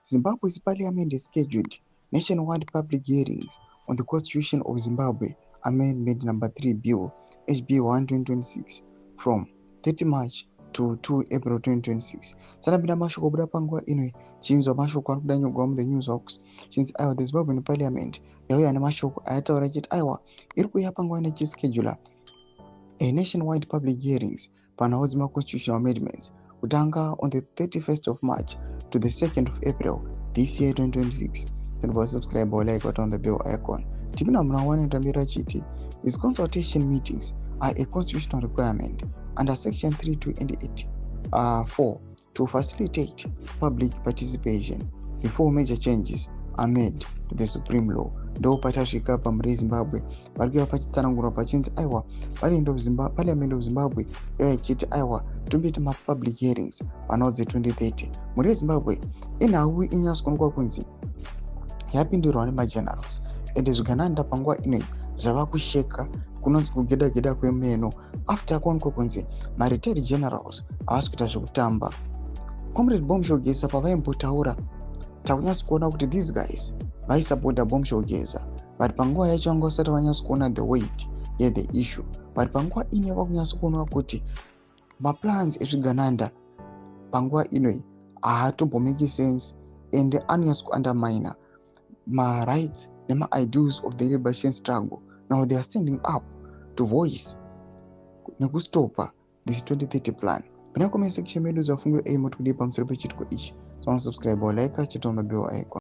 Zimbabwe's parliament has scheduled nationwide public hearings on the Constitution of Zimbabwe Amendment Number 3 Bill, HB 1 2026, from 30 March to 2 April 2026. Sanapinda mashoko obuda panguva ino, chinzwa mashoko ari kuda nyogwa muThe News Hawks. Chinzi aiwa, the Zimbabwean parliament yauya nemashoko ayataura ichiti aiwa, iri kuuya panguva nechischedula a nationwide public hearings panhau dzemaconstitutional amendments, kutanga on the 31st of March to the 2nd of April this year, 2026. Then subscribe or like on the bell icon. Tipinda muna 1 rambira chiti these consultation meetings are a constitutional requirement under section 328 4 to facilitate public participation before major changes are made to the supreme law. Ndo patasvika pamuri Zimbabwe vari kuya pachitsanangurwa pachinzi aiwa, Parliament of Zimbabwe yauya ichiti aiwa, tomboita mapublic hearings panhau dze2030. Mhuri yeZimbabwe, inhau inyatso kuonekwa kunzi yapindirwa nemagenerals, ende zvigananda panguva inoi zvava kusheka kunonzi kugeda geda kwemeno after kuwanikwa kunzi maretired generals havasi kuita zvekutamba. Comrade Bombshell Geza pavaimbotaura, takunyatso kuona kuti these guys vaisapota Bombshell Geza, but panguva yacho vanga vasati vanyatso kuona the weight yethe issue. But panguva ino yava kunyatso kuonwa kuti maplans ezvigananda panguva inoi haatombomake sense and anonyatso kuundermina marights nemaideals of the liberation struggle. Now they are standing up to voice nekustopa this 2030 plan. Pana comment section medu, dzafungiro ei moti kudii pamusoro pechitiko ichi? So subscribe or like, chit on the bell icon.